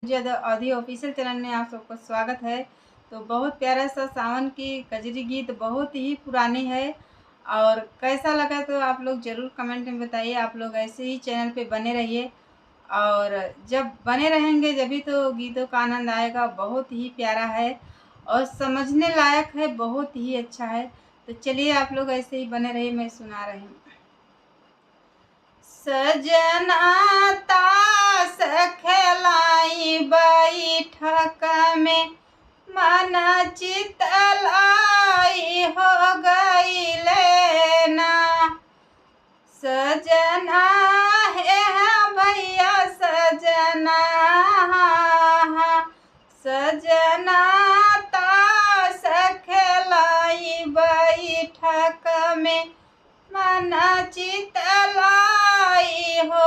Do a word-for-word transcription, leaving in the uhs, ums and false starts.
यादव अवधी ऑफिशियल चैनल में आप सबको स्वागत है। तो बहुत प्यारा सा सावन की कजरी गीत, बहुत ही पुरानी है, और कैसा लगा तो आप लोग ज़रूर कमेंट में बताइए। आप लोग ऐसे ही चैनल पे बने रहिए, और जब बने रहेंगे जब ही तो गीतों का आनंद आएगा। बहुत ही प्यारा है और समझने लायक है, बहुत ही अच्छा है। तो चलिए आप लोग ऐसे ही बने रहिए, मैं सुना रही हूँ। सजना तास खेलाई बैठक में, मन चितलाई हो गईले ना। सजना हे भैया सजना, सजना तास खेलाई बैठक में, मन चितलाई हो